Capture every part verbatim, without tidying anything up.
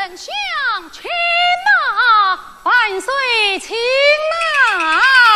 丞相请呐，万岁请呐。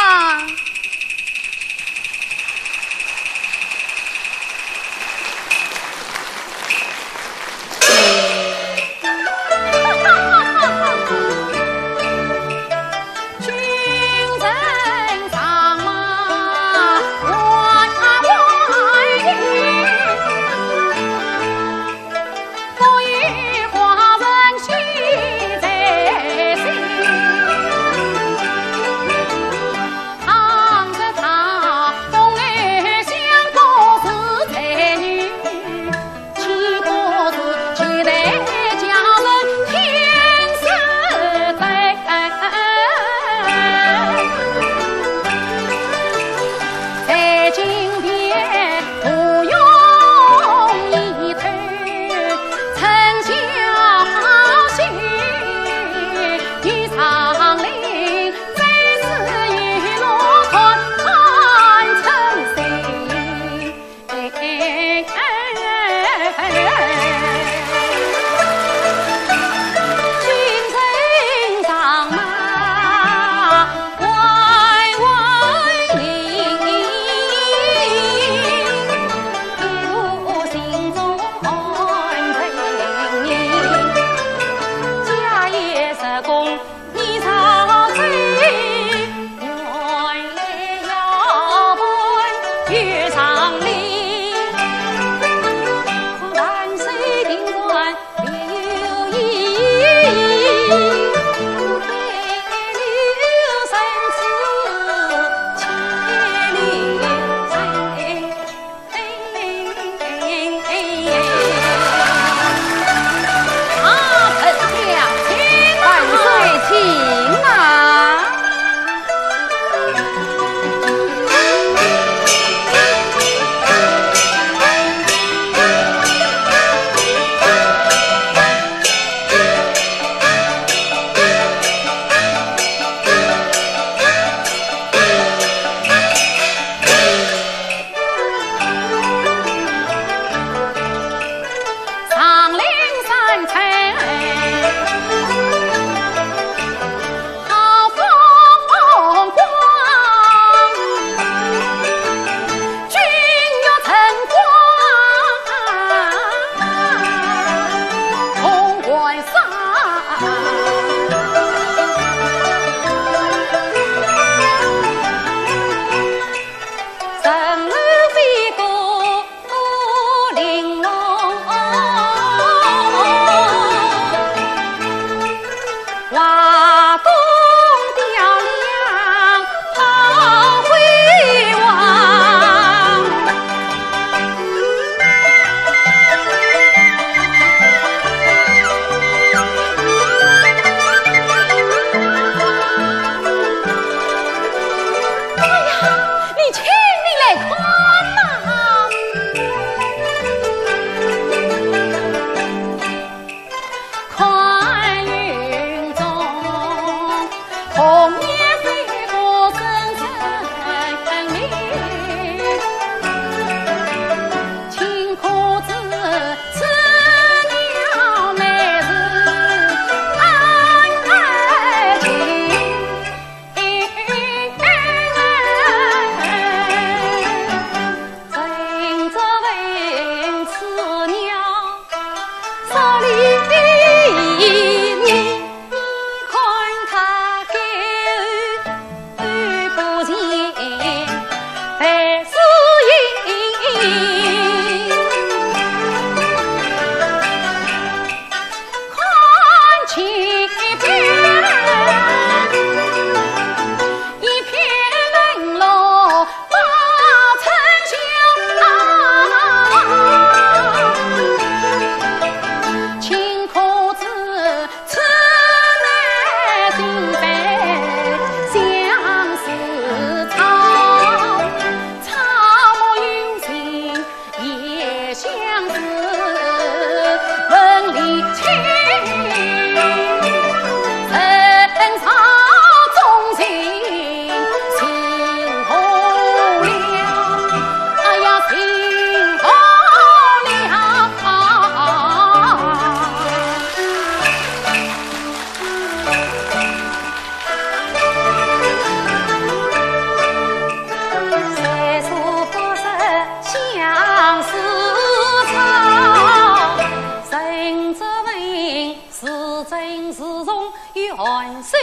寒暑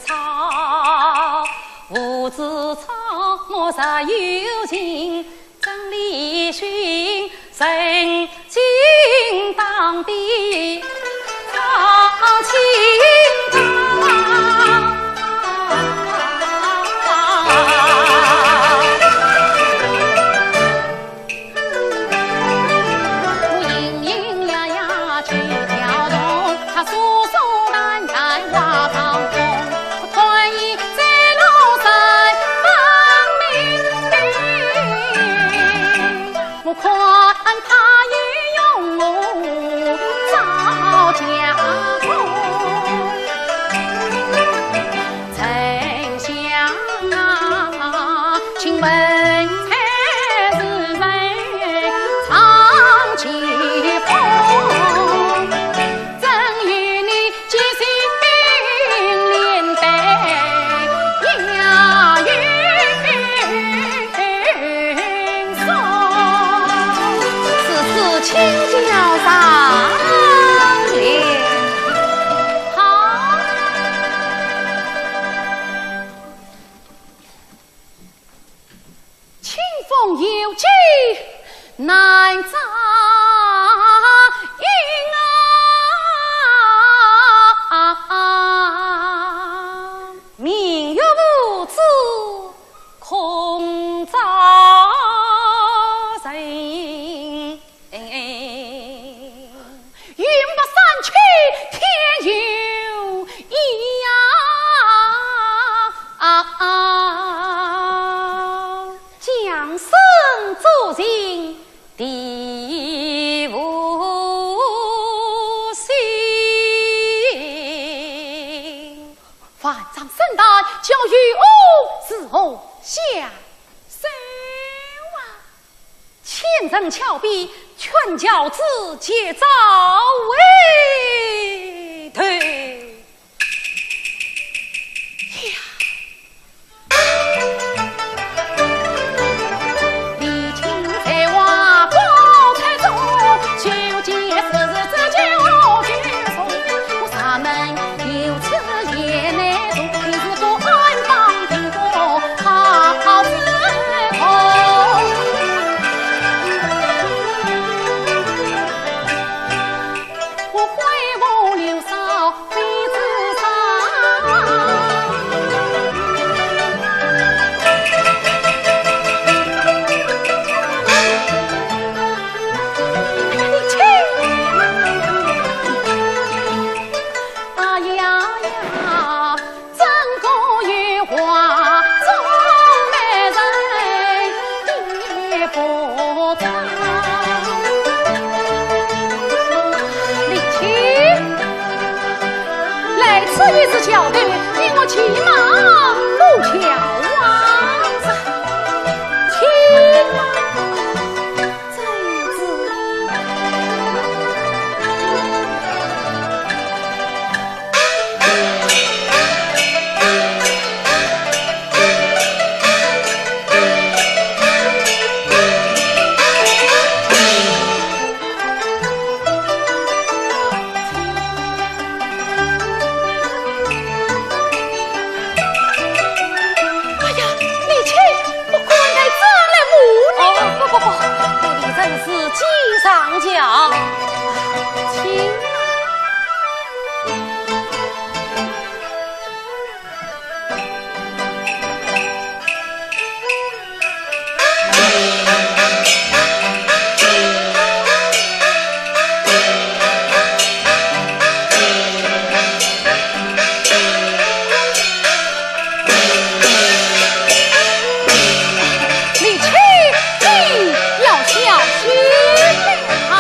草，无知草木实有情，真理寻人尽当地唱清唱。 此事请教上联。好。 清风有急难ጻ音啊，明月无珠空照人。 云白山青天有意呀，江声作兴地无心。万丈深潭交与我，如何下手啊？ 千层峭壁，劝教子结招为对。呀！李清，来此一次交谈，你我骑马过桥啊，请啊。 哎呀，李清，我看待这来骂你。哦，不不不，不理人事，即上轿。请啊。 李清，你要小心啊！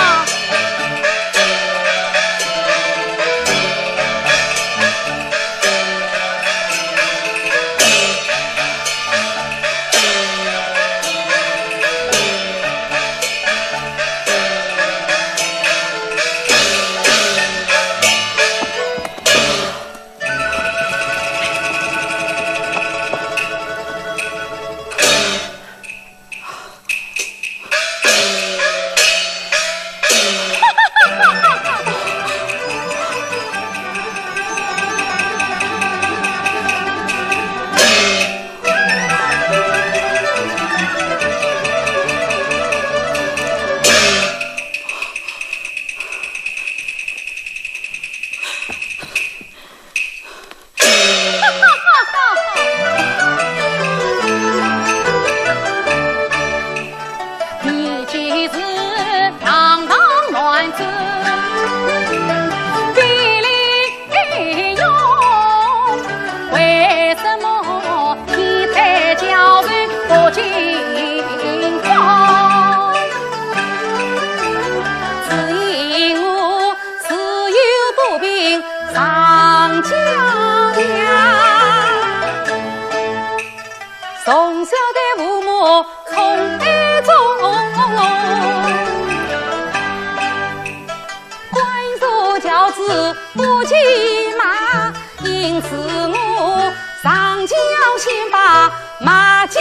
是我上轿先把马缰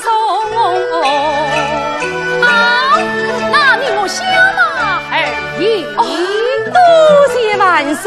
松。啊，那你我下马而行。哦，多谢万岁。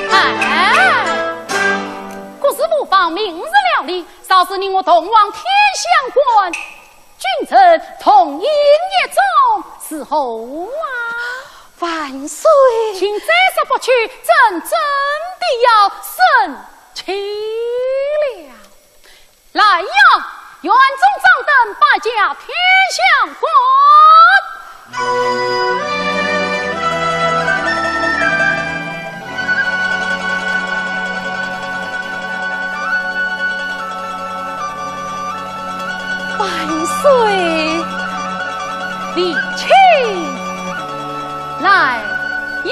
哎，国事无妨，明日料理。 少时你我同往天香馆，君臣同饮一盅，如何啊？万岁！请再说不去，朕真的要生气了。来呀，园中掌灯，摆驾天香馆。 万岁！李卿，来呀！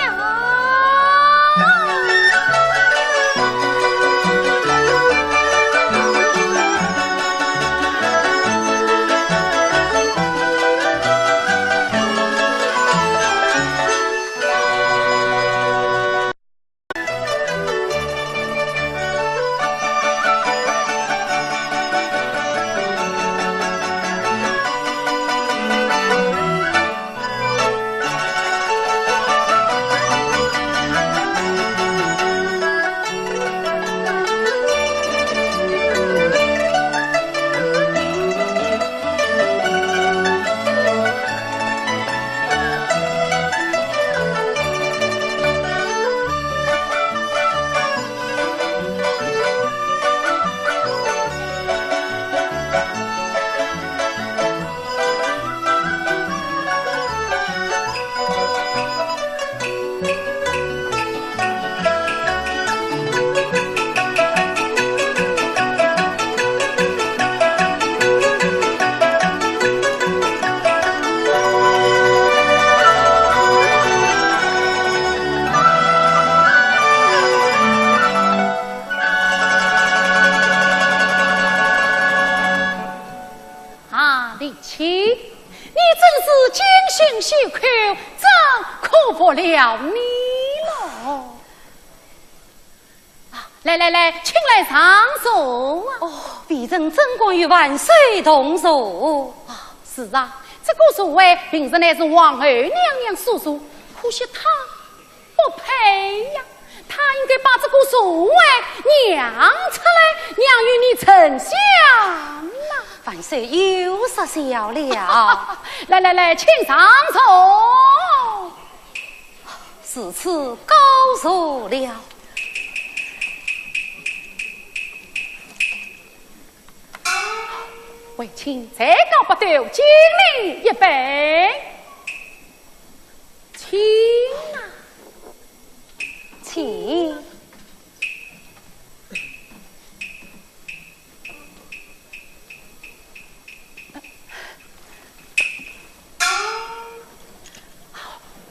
啊，李卿，你真是精心细苦，朕可服了你了。啊，来来来，请来上座啊。哦，微臣怎敢与万岁同坐？啊，是啊，这个座位平日乃是皇后娘娘所坐，可惜她 不配呀，她应该把这个座位让出来，让与你丞相呐。万岁又说笑了。来来来，请上座。如此告坐了。为卿才高八斗，敬你一杯。 请啊。请。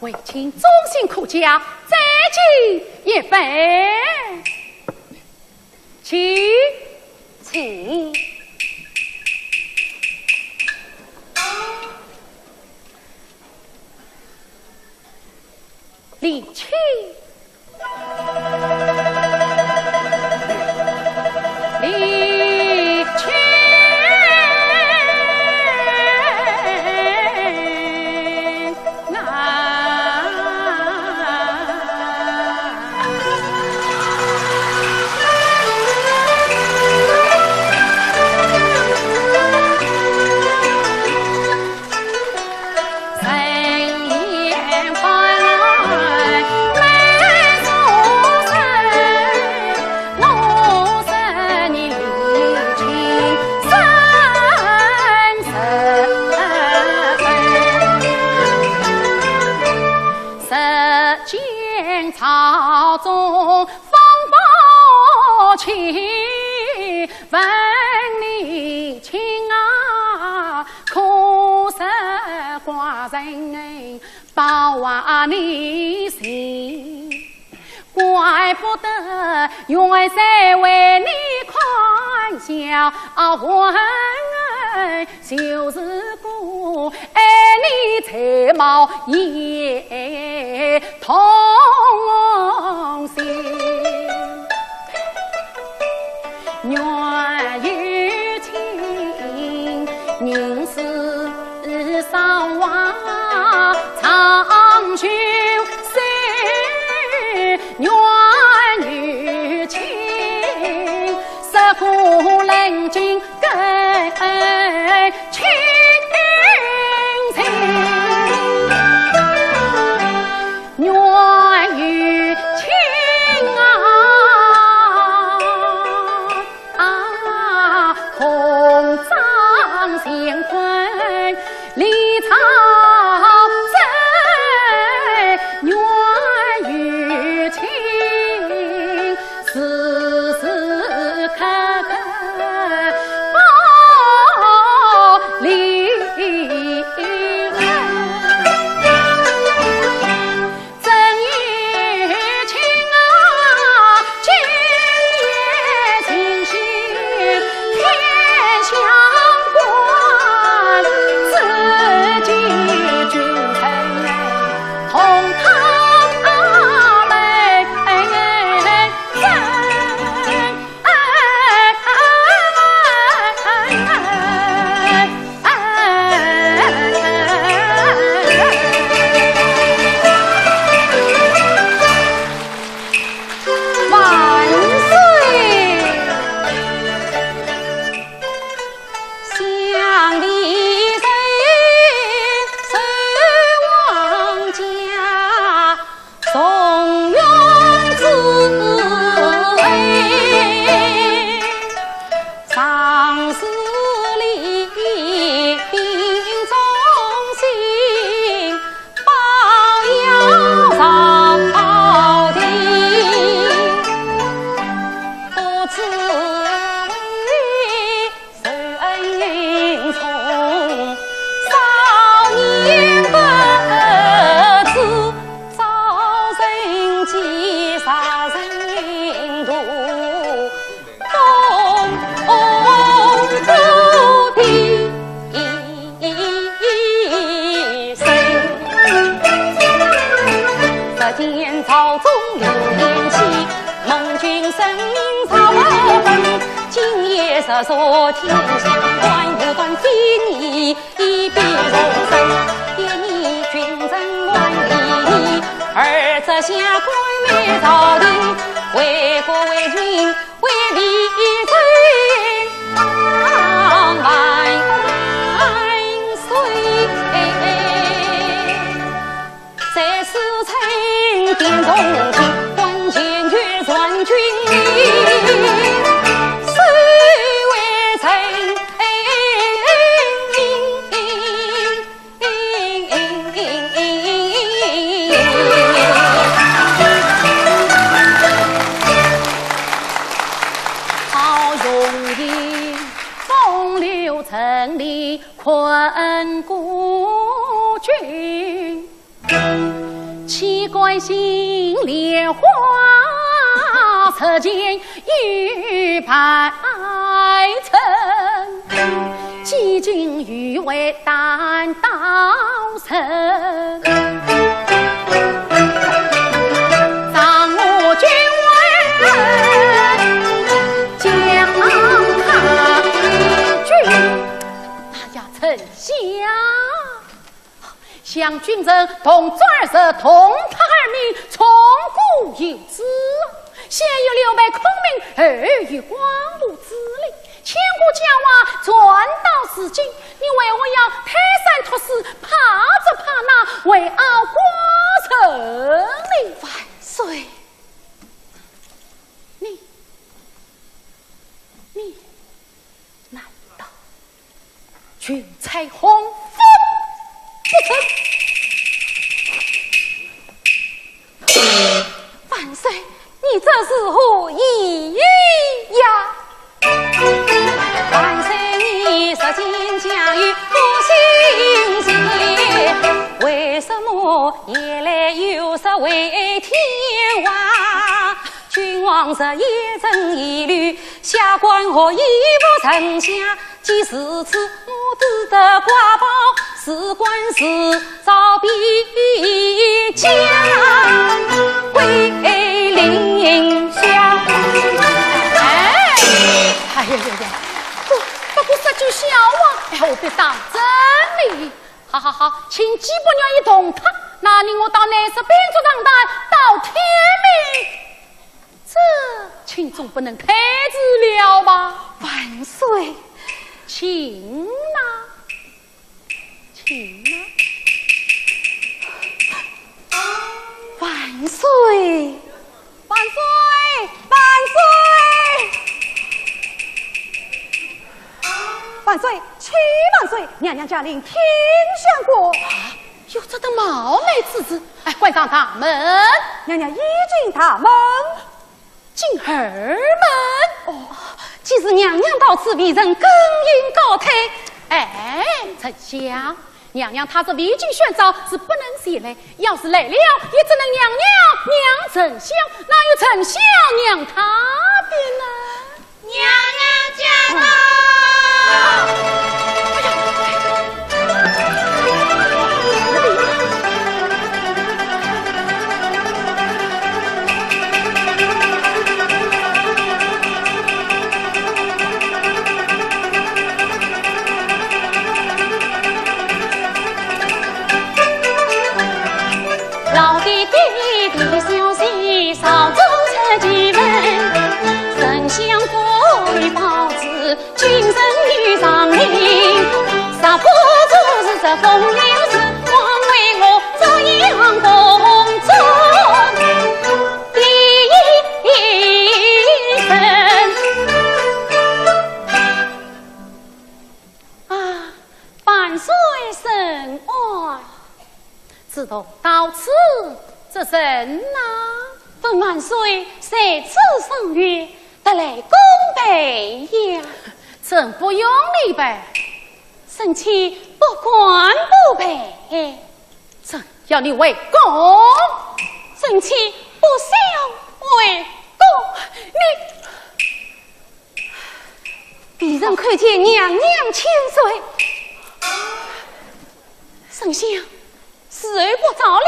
为卿忠心可嘉，再敬一杯。请。李清，李清啊！ 怪不得元帅为你看笑，啊，还就是故爱你才貌也同心。愿有情，人世 少话长久心，愿与情，时过冷静更清醒。愿与情啊， 啊，同掌乾坤，理操心，愿与情，时时刻刻保理。 真有情啊，今夜静心天相关，此际君臣同堂门。 万岁！想你人守王家， 重用之恩，常思礼，并忠心，报效朝廷。不知 受恩重，少年不知，遭人欺，杀人屠，东吴地生。只见朝中流年期， 蒙君圣明朝文，今夜设座天香馆，无端非议，以避众生。一念君臣万里，二则下官灭朝廷，为国为君，为理争。万万岁！ 在世称殿中，关前有传君命，谁为臣命？好容易风流成迷，困孤军。 岂敢信莲花车前有白车，几经余味弹刀人。张我君问将他军。哎呀，丞相，想君臣同桌而食，同榻而眠，从古有之。先有刘备孔明，后有黄巾之礼，千古佳话传到如今，你为何要推三托四，怕这怕那，为傲寡人呢？万岁！你，你，难道 君才洪福不成？万岁，你这是何意呀？万岁，你说今将有不信邪，为什么夜来又说回天王？君王这一生一虑，下官何以不成家？ 既如此，我只得挂保，辞官辞朝边疆，归临乡。哎，哎呀呀呀，不，不过说句笑话，哎，何必当真呢？好好好，请季伯愿意同榻，那你我到南室并坐长谈，到天明。 这情总不能推迟了吧？万岁！请呐，请呐。万岁！万岁！万岁！万岁！启万岁！娘娘驾临，听相国。啊， 有这等冒昧之事？哎，关上大门。娘娘已进大门。进二门？哦，既是娘娘到此，微臣更应告退。哎，丞相，娘娘她是未经宣召，是不能前来。要是来了，也只能娘娘让丞相，哪有丞相让她的呢？ 娘娘驾到！老爹爹的消息，朝中传奇闻，丞相过来报旨，君臣有赏礼，若不做是这风流事，枉为我洛阳宫中的一人。啊，万岁圣安。 自从到此，这人呐，问万岁在此赏月，特来恭陪呀。朕不用你陪。臣妾不敢不陪。朕要你回宫。臣妾不想回宫。你 微臣叩见娘娘千岁。丞相，时候不早了，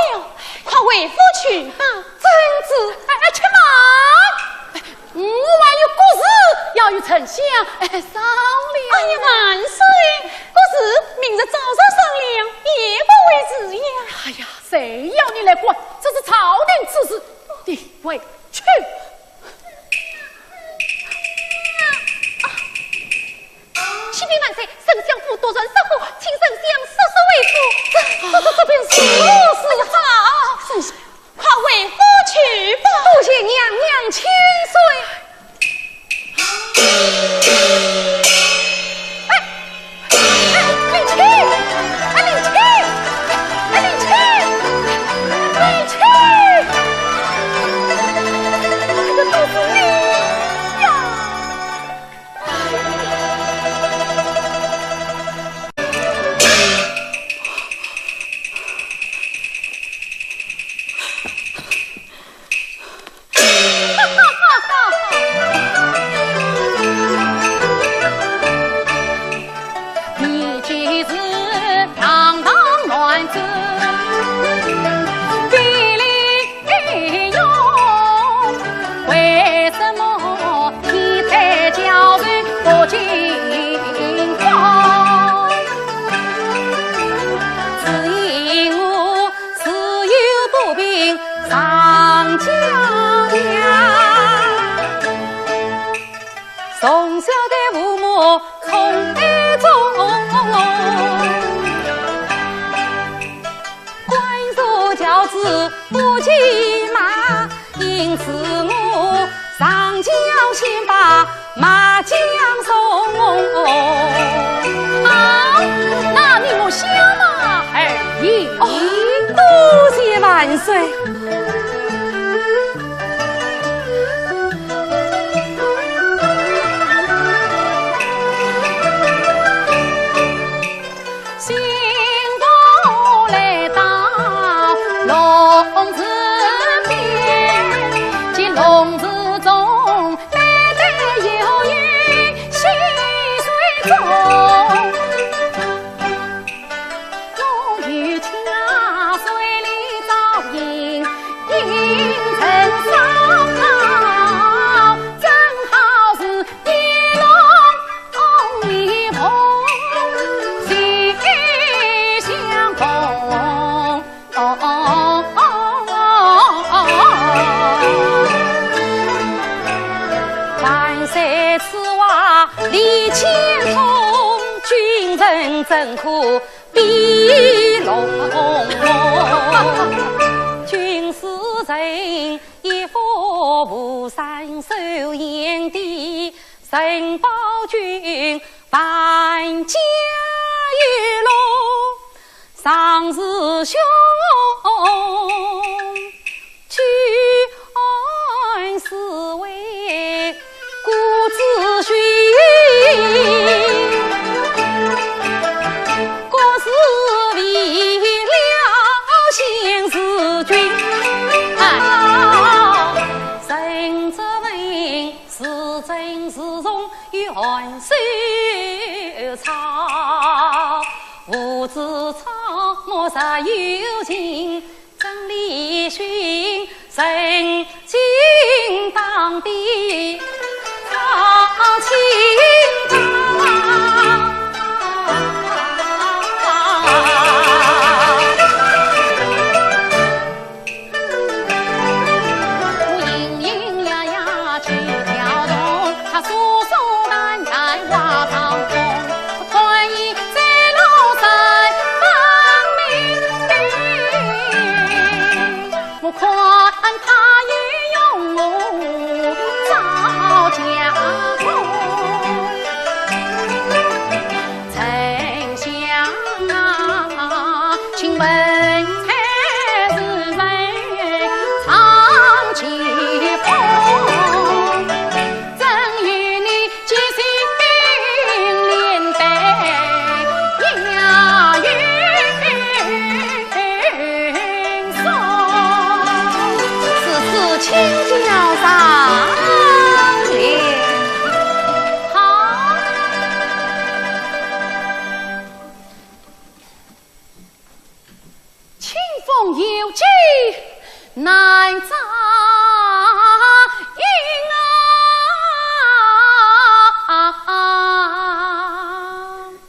快回府去吧。遵旨。哎，哎，且慢！哎，我还有国事要与丞相，哎，商量。哎呀，万岁！国事明日早上商量，也不为迟呀。哎呀，谁要你来管？这是朝廷之事，你回去。 启禀万岁，丞相府突然失火，请丞相速速回府。这，这，这，这便如何是好？丞相，快回府去吧。多谢娘娘千岁。哎，哎，林青，哎，林青，哎，林青，林青，这个都是你呀！ 哎上家呀，从小的父母宠爱中，官做轿子不骑马，因此我上轿先把 马将送。啊，那你我下马而已。哦，多谢万岁。新妇来到龙池边，见龙池中 万岁此话理且通，君臣怎可比龙？君是臣，一夫无三守贤弟，臣报君，万家有路， 尚是兄，举案是为故子寻，国事为了先事君。哎，臣之问，是真是从，与案手抄。 无知草木实有情，真理寻人尽当地草青草。 此次请教上联。好。 清风有急难ጻ音啊，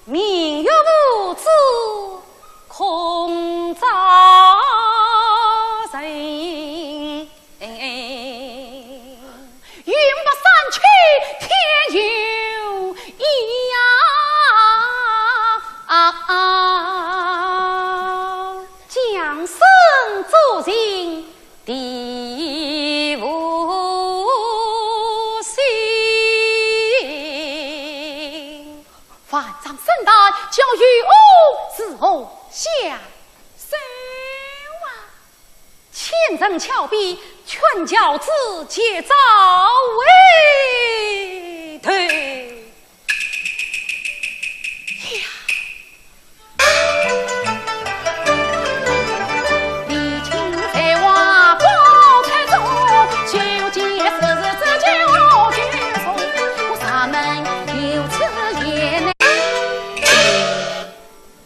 明月无珠空照人。 云白山青天有意呀，啊，啊，江声作兴地无心。万丈深潭，叫与我如何下手啊？ 千层峭壁，劝教子借早回头。呀！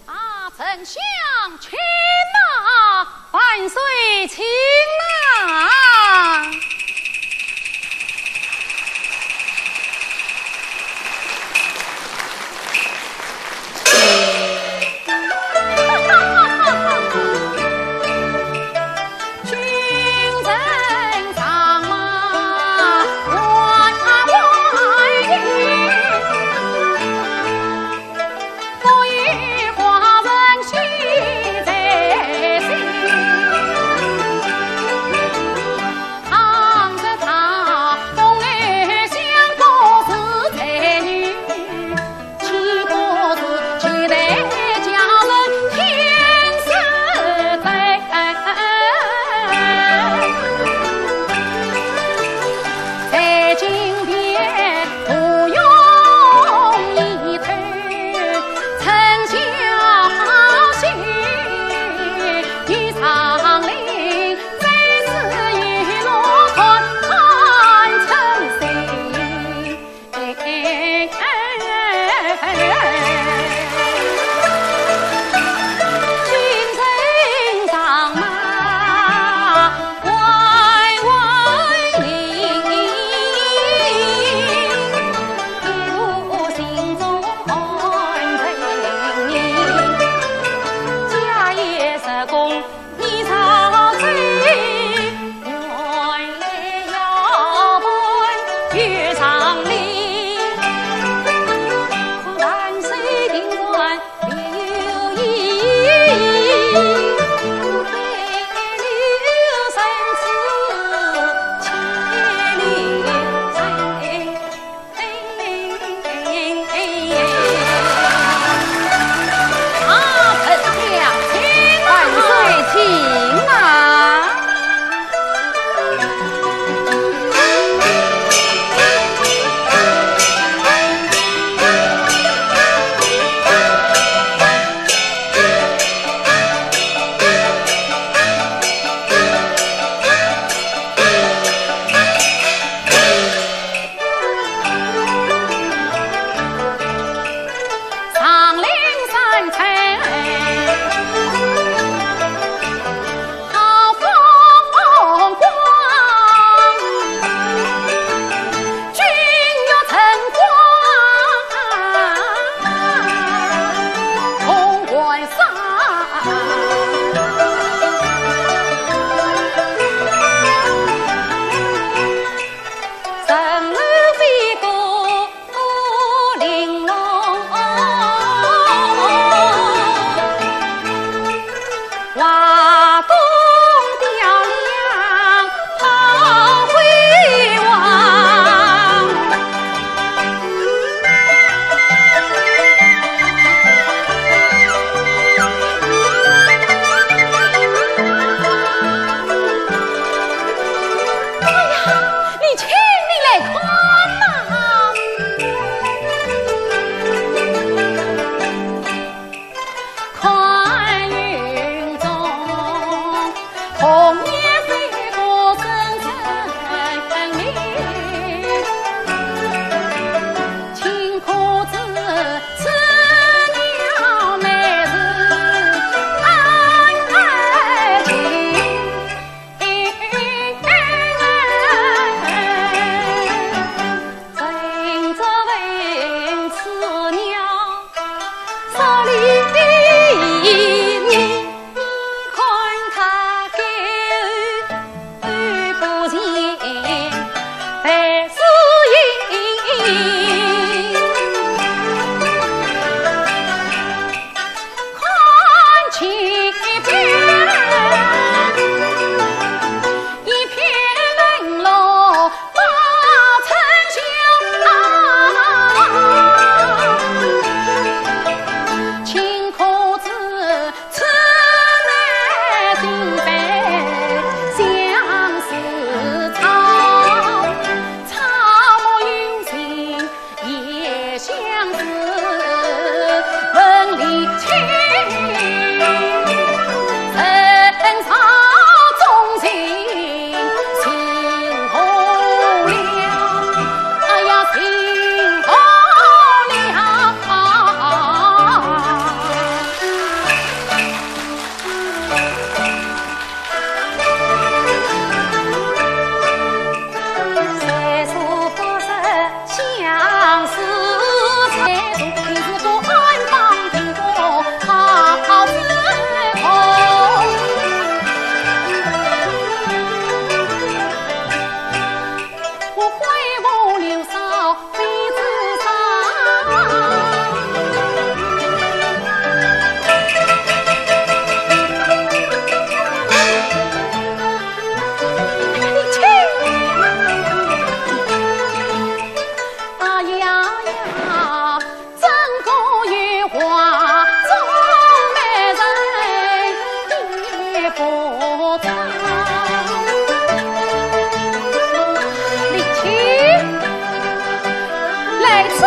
啊，丞相请呐。万岁请呐。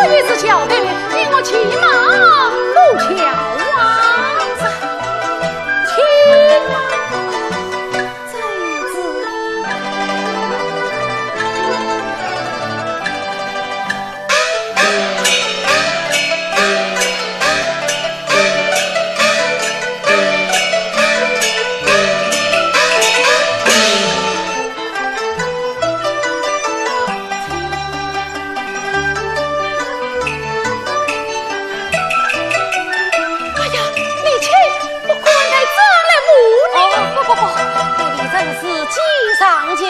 这位是小的，你我骑马过桥啊。请。这子。哎呀，你去，我赶来斩了我呢。哦，不不不，你真是计上巧。